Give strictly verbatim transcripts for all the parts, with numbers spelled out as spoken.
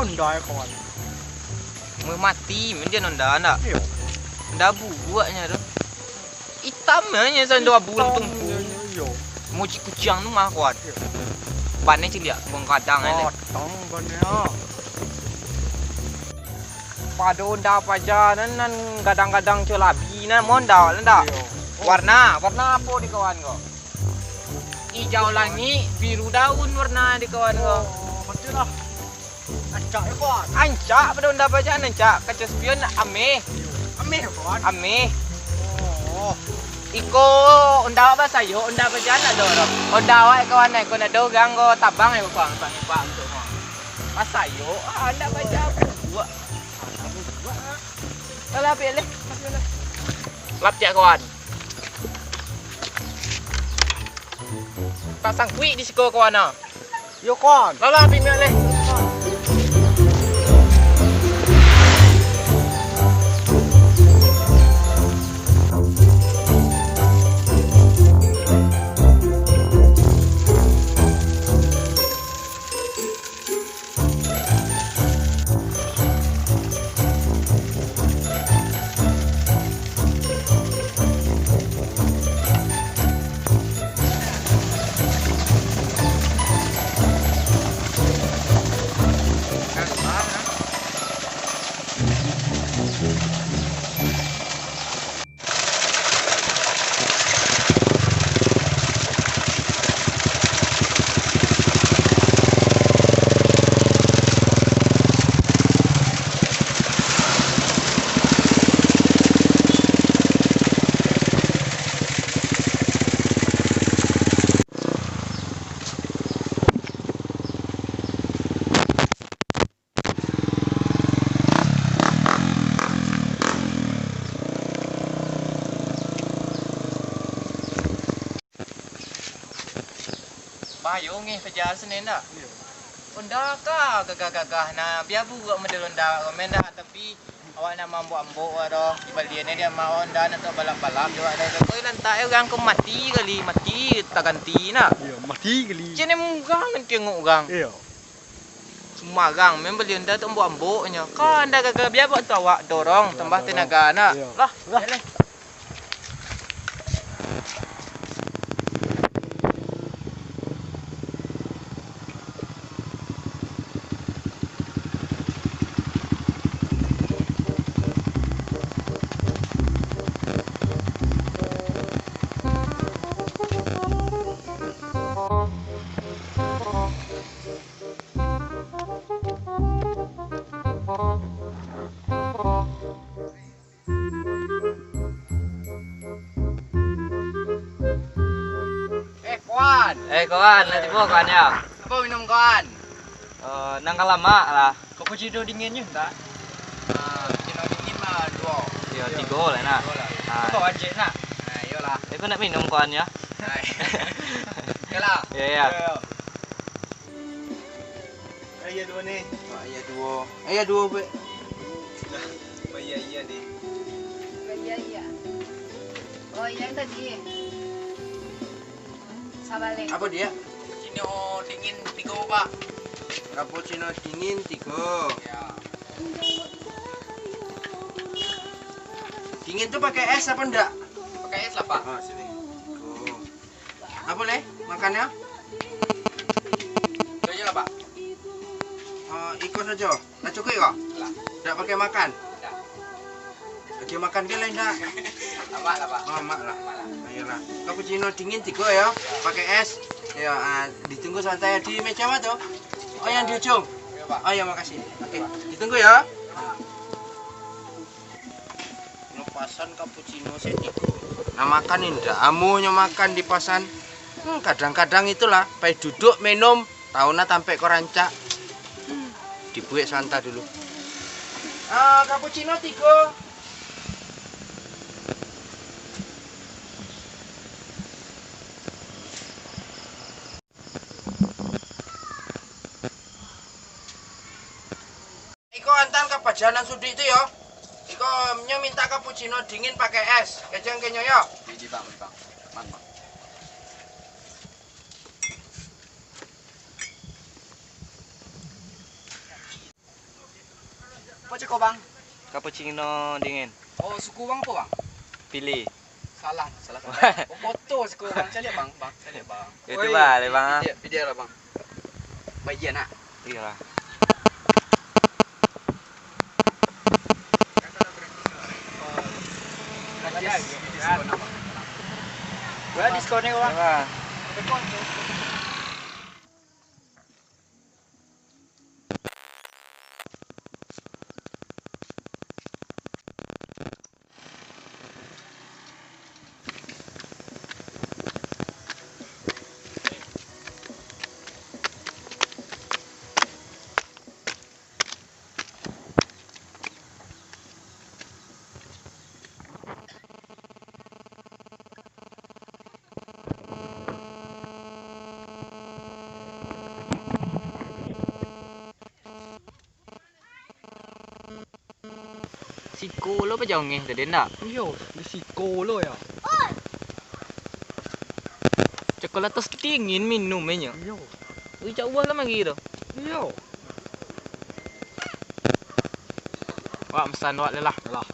Honda, kawan. Meh mati, men dia Honda, ndak? Iyo. Ndak buruaknyo tu. Itam nyo sando abu. Itam untuang. Nyo, iyo. Muji kuciang tu mah, kawan. Iyo. Bannya ciliak, buang kadang aja. Kadang bannya. Pado Honda Paja nan, nan gadang-gadang calabi nan, mau ndak, ndak? Iyo. Warna, warna apo di kawan ko? Ijau langik, biru daun warna di kawan ko. Oh, betul lah. Rancak yo, kawan. Rancak pado Honda Paja, rancak. Kaco spion ameh. Ameh, kawan. Ameh. Oh. Iko Honda awak basayok, Honda Paja ndak ado doh. Honda awak, kawan, iko ndak ado urang ko tabang yo, kawan, nampak-nampak tu. Basayok, ah, Honda Paja buruak. Alah, ambiak leh. Lap ciek, kawan. Tak sangkuik di siko, kawan, ah. Yo, kawan. Lah, lah, ambiak leh. Bahayo ngeh paja siko ndak? Iyo. Honda ka gagah-gagah, nah, bia buruak model Honda ko, men dak, tapi awak nak maambok-ambok wak doh, dibalian dek amak Honda, nak tu balap-balap jo wak doh. Koi lantak e urang ko mati kali, mati taganti nah. Iyo, mati kali. Cene murah men tengok urang. Iyo. Sumbarang, men bali Honda tu ambok-amboknyo. Ka Honda gagah, bia buruak tu awak dorong, tambah tenaga nak. Iyo. Lah, lah. Yo leh. Eh, kawan. Eh, kawan, lah tibo, kawan, yo? Apo minum, kawan? Eh, nan ka lamak lah. Cappuccino dingin nyo, ndak? Ah, cappuccino dingin mah duo. Yo, tigo lah, nah. Tigo lah. Ah. Apo, kawan, cek, nak? Nah, iyolah. Eh, ko nak minum, kawan, yo? Nah, iyolah. Yo, yo. Yo, yo. Aia duo ni. Aia duo. Aia duo, Bek. Lah, aia, aia ni. Aia, aia. Oh, yang tadi. Sabaleh. Apo dia? Cappuccino dingin tigo, Pak. Cappuccino dingin tigo. Ya. Dingin tu pakai es apo ndak? Pakai es lah, Pak. Ah, sini. Tigo. Apo leh makannyo? Itu ajo lah, Pak. Ah, iko sajo. Lah cukuik ko? Lah. Ndak pakai makan? Ndak. Pakai makan ke lain ndak? Lamak lah, Pak. Oh, lamak lah. Lamak lah. Ayolah. Cappuccino dingin tigo yo, pakai es. Yo, ah, ditunggu sebentar yo di meja mah tu. Oh, yang di ujung. Iya, Pak. Oh, ya, makasih. Oke, ditunggu yo. Nyo pasan cappuccino setigo. Nah, makan indak, amuahnyo makan dipasan. Hmm, kadang-kadang itulah, pai duduk minum, tau nah tampek ko rancak. Hmm, dibuek santa dulu. Ah, cappuccino tigo. Iko antaan ka paja nan sudik tu yo. Iko nyo minta cappuccino dingin pakai es. Keceng kenyo yo. Di, di, Bang, Bang. Man, Bang. Apo cako, Bang? Cappuccino dingin. Oh, suku Bang apo, Bang? Pilih. Salah, salah, salah. Oh, Poto suku Bang. Caliak, Bang. Bang, caliak, Bang. Itu, Bang, le, Bang. Video, video lah, Bang. Bayia nak. Iyolah. Berapa diskon ni, Bang? Iyolah. Siko lo pajaongeh tadi ndak? Iyo, di siko lo yo. Cokolatos dingin minum inyo. Iyo. Ui, cak uwah lah magi tu. Iyo. Wak, mesan wak lelah. Lah.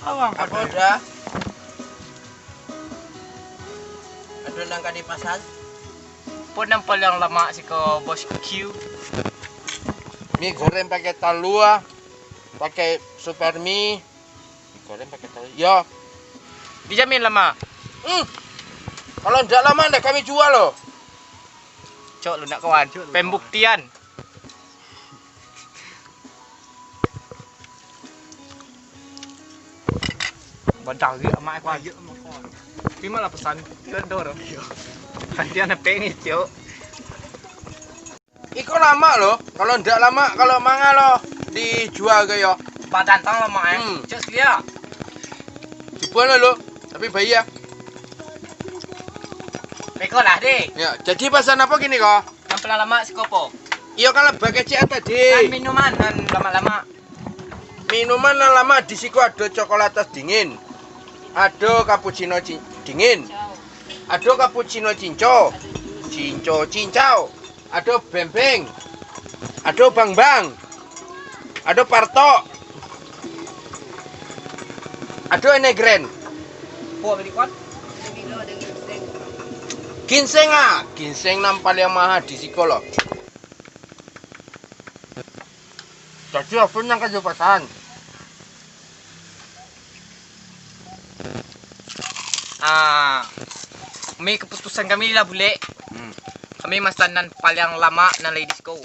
Awang apo dah? Ado nan ka dipasan? Apo nan paliang lamak siko, Bos Q? Mi goreng pakai talua, pakai super mi. Mi goreng pakai talua. Yo. Dijamin lamak? Hmm. Kalau ndak lamak, ndak kami jual lo. Cok lu nak kawan. Cok lu nak kawan. Pembuktian. Badarik amak aku. Tapi malah pesan tian doh tu. Kan tian apa ni, Cok? Iko lamak lo. Kalau ndak lamak, kalau manga lo dijua ke yo. Badan tang lamak, eh. Hmm. Cok selia. Cubo lo, lo. Tapi bayia. Beko lah, deh. Ya, jadi pasan apo kini ko? Nan paling lamak siko po? Iyo kan lah bakeh ciek tadi. Kan minuman nan lamak-lamak. Minuman nan lamak di siko ado cokolatos dingin. Ado cappuccino cin-, dingin. Ado cappuccino cinco. Cinco cincau. Ado bembeng. Ado bangbang. Ado partok. Ado enegren. Apo tadi, Wan? Ginseng, ah, ginseng nan paliang maha di siko lo. Jadi, apo nan ka dipasan? Ah, kami, keputusan kami lah bulek. Hmm. Kami masan nan paliang lamak nan lai di siko.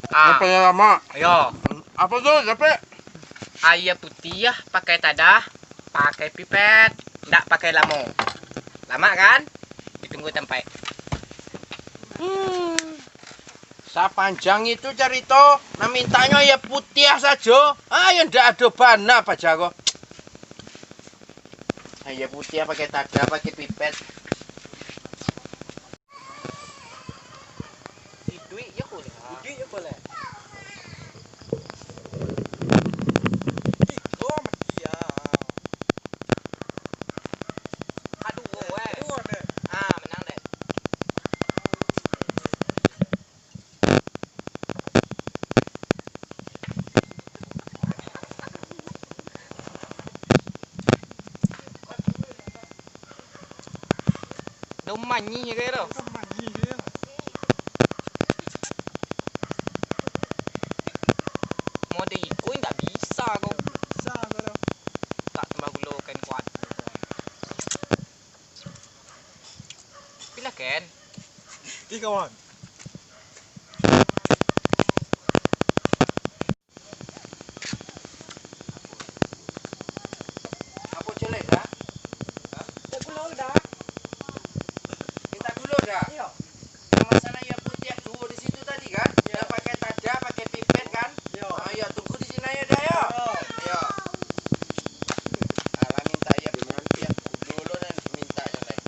Ah. Nan paliang lamak? Yo. Hmm. Apo tu, Japek? Aia putiah pakai tadah, pakai pipet, ndak pakai lamo. Lamak kan? Ditunggu tampaik. Hmm. Sapanjang itu carito, nan mintaknyo aia putiah sajo. Ayo, ndak ado bana paja ko. Aia putiah pakai tadah, pakai pipet. Iduik je ko leh. Iduik je ko leh. Tigo mati ya. Aduh, weh. Aduh, deh. Ah, menang deh. Daun manyih je tu. Model iko indak bisa ko. Bisa ko tu. Tak tambah gulo kain kuat. Pila ken? Ih, kawan. Apo culek, dah? Minta gulo, dah? Minta gulo, dah? Iyo. Nan masan aia putiah duo di situ tadi, kan? Iyo. Nan pakai tadah, pakai pipet, kan? Iyo. Ah, iyo, tunggu di sinan yo, dah, yo. Iyo. Iyo. Alah, minta aia putiah duo lo, nan minta nan lain.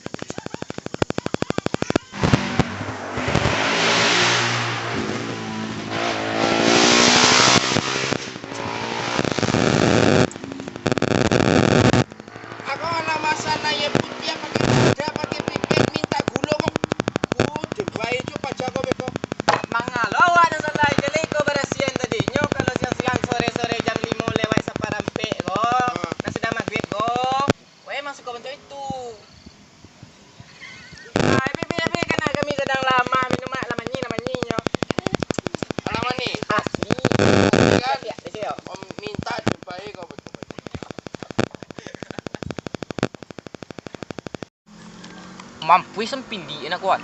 Mampuih sampindik nak kawan.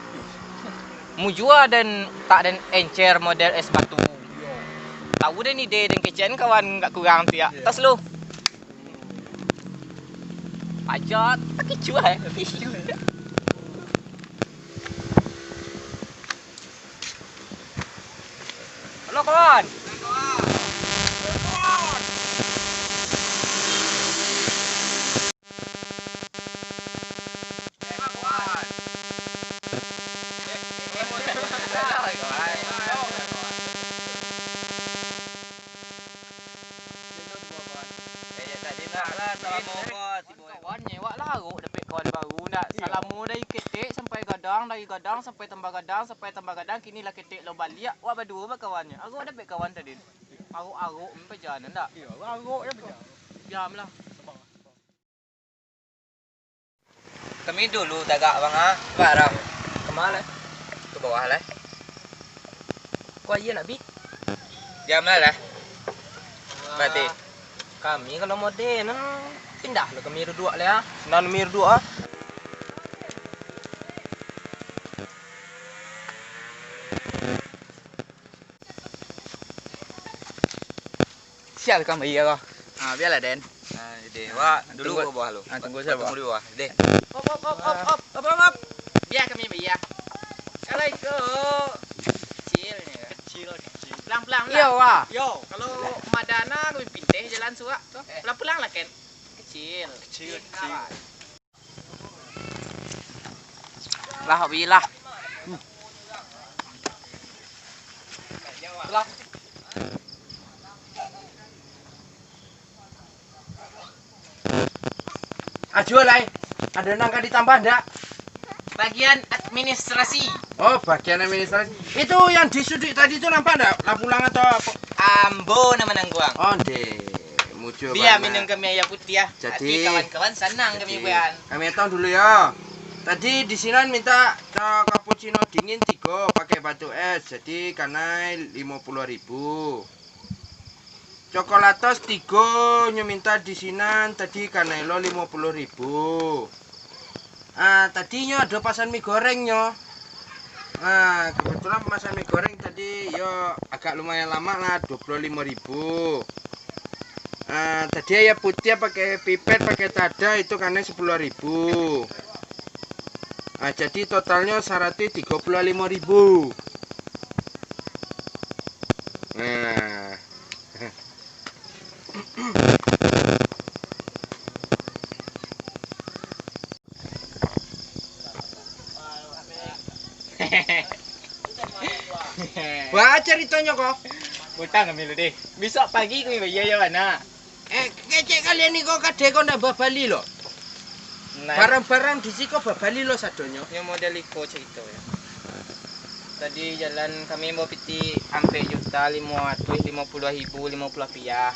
Mujua den tak den encer model es batu. Tahu den ide den kecen kawan, agak kurang tiak. Tas lu. Pajat, tak kicuah, eh. Halo, kawan. Kawan, nyo, wak lah arok dapek kawan baru, ndak? Iyo. Salamo dari ketek sampai gadang, dari gadang sampai tambah gadang, sampai tambah gadang, kini lah ketek lo baliak, wak baduo bakawan nyo. Arok dapek kawan tadi. Arok-arok, hmm, pajalan, ndak? Iyo, arok-arok, yo, pajalan. Diam lah. Kami dulu tagak, Bang, ah. Barang. Ka ma, lai? Ka bawah, lai. Kok iyo nak bi? Diam lah, lai. Berarti. Ah, kami kalau model, nah, pindah lah kami duduak, lai, ah. Nan kami duduak, ah. Siap ka, Mbak Iya, ko? Ah, bialah, Den. Ah, deh, wak dulu tunggu. Ka bawah lu. Ah, tunggu sajo, tunggu di bawah. Deh. Op, op, op, op, op. Op, op, op. Bia kami, Mbak Iya. Assalamualaikum. Kecil ni. Kecil, kecil. Pelan-pelan lah. Iyo, wah. Yo, kalau madana kami pinteh jalan surak tu. Pelan-pelan lah, Ken. Kecil. Kecil, kecil. Lah, bilah. Lah. Ajo, lai. Ado nan ka ditambah ndak? Bagian administrasi. Oh, bagian administrasi. Itu yang di suduik tadi tu nampak ndak? Lah pulang atau apa? Ambo nan manangguang. Oh, ndeh. Mujo bana. Minum kami aia putiah. Jadi, ati kawan-kawan sanang kami, jadi, buan. Kami hitung dulu, yo. Tadi di sinan minta ca-, cappuccino dingin tigo pakai batu es, jadi kanai limo puluah ribu. Coklatos tigo nyo minta di sinan, tadi kanai lo limo puluah ribu. Ah, tadi nyo ado pasan mi goreng nyo. Ah, kebetulan pasan mi goreng tadi yo agak lumayan lamak lah, duo puluah limo ribu. Ah, tadi aia putiah pakai pipet, pakai tada, itu kanai sapuluah ribu. Ah, jadi totalnyo saratuih tigo puluah limo ribu. Nah. Wah, caritonyo ko. Utang kami lu deh. Besok pagi kami bayar yo, anak. Eh, kecek kalian ni ko kadai ko ndak babali lo. Nah. Barang-barang di siko babali lo sadonyo. Nyo model iko carito yo. Tadi jalan kami bawa piti ampek juta limo ratuih limo puluah ribu limo puluah rupiah.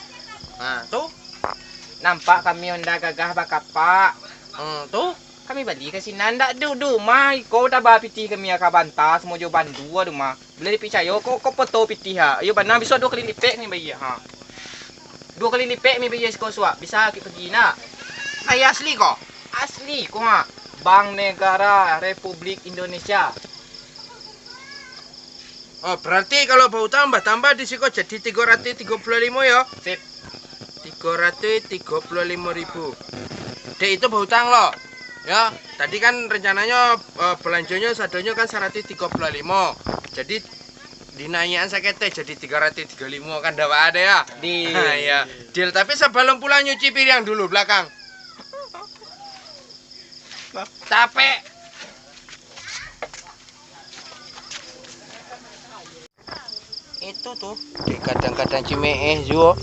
Ha, tu? Nampak kami Honda gagah bakapak. Hmm, tu? Kami bali ka sinan, ndak ado doh mah, iko taba pitih kami ka banta samo jo bandu ado mah. Buliah dipicayo, ko, ko poto pitih ha. Iyo bana, bisuak duo kali lipek kami bayia ha. Duo kali lipek kami bayia siko suak, bisa kito pigi ndak? Aia asli ko? Asli ko ha. Bank Negara Republik Indonesia. Oh, berarti kalau bautang batambah di siko jadi tigo ratuih tigo puluah limo yo. Sip. Tigo ratuih tigo puluah limo ribu. Dek itu bautang lo. Yo, tadi kan rencananyo, eh, belanjonyo sadonyo kan saratuih tigo puluah limo. Jadi dinaiakan saketek jadi tigo ratuih tigo puluah limo kan dapat ado yo. Deal. Nah, yo. Deal, tapi sebelum pulang nyuci piriang dulu belakang. Capek. Itu tu. Dek kadang-kadang cimeeh juo.